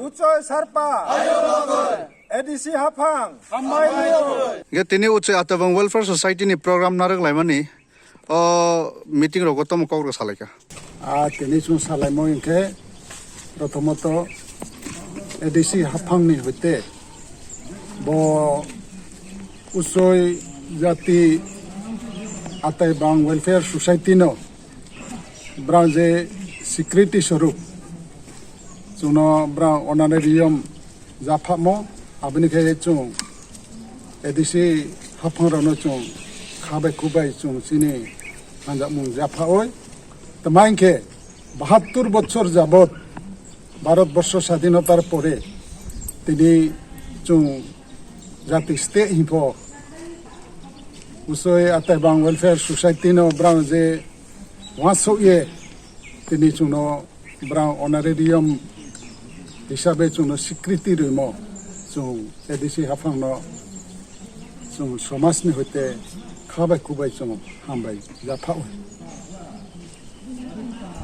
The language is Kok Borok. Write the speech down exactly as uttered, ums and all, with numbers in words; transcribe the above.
Uchoi Sarpa. A D C Haphang. Hingke tini Uchoi Atebang Welfare Society ni program narwk laimani o meeting rogo tamo kok rok salaikha. A tini chwng salaimo hingke prothomotho A D C Haphang ni hoite bo Uchoi Jati Atebang Welfare Society no brang je security swarup chwngno brang honorarium japhamo, aboni khe chwng A D C Haphang rokno chwng kha bai khuk bai chwng chini hanjakmung japhaoi. Tama hinkhe bahattur bochor jabot Bharat borsho sadhinotar pore tini chwng jati state hinpho Usoi Atebang Welfare Society no brang je wansok ye tini chwngno brang honorarium hisabe chwngno sikriti rwimo chwng A D C Haphangno chwng somajni hoite kha bai khuk bai chwng hambai japhaui.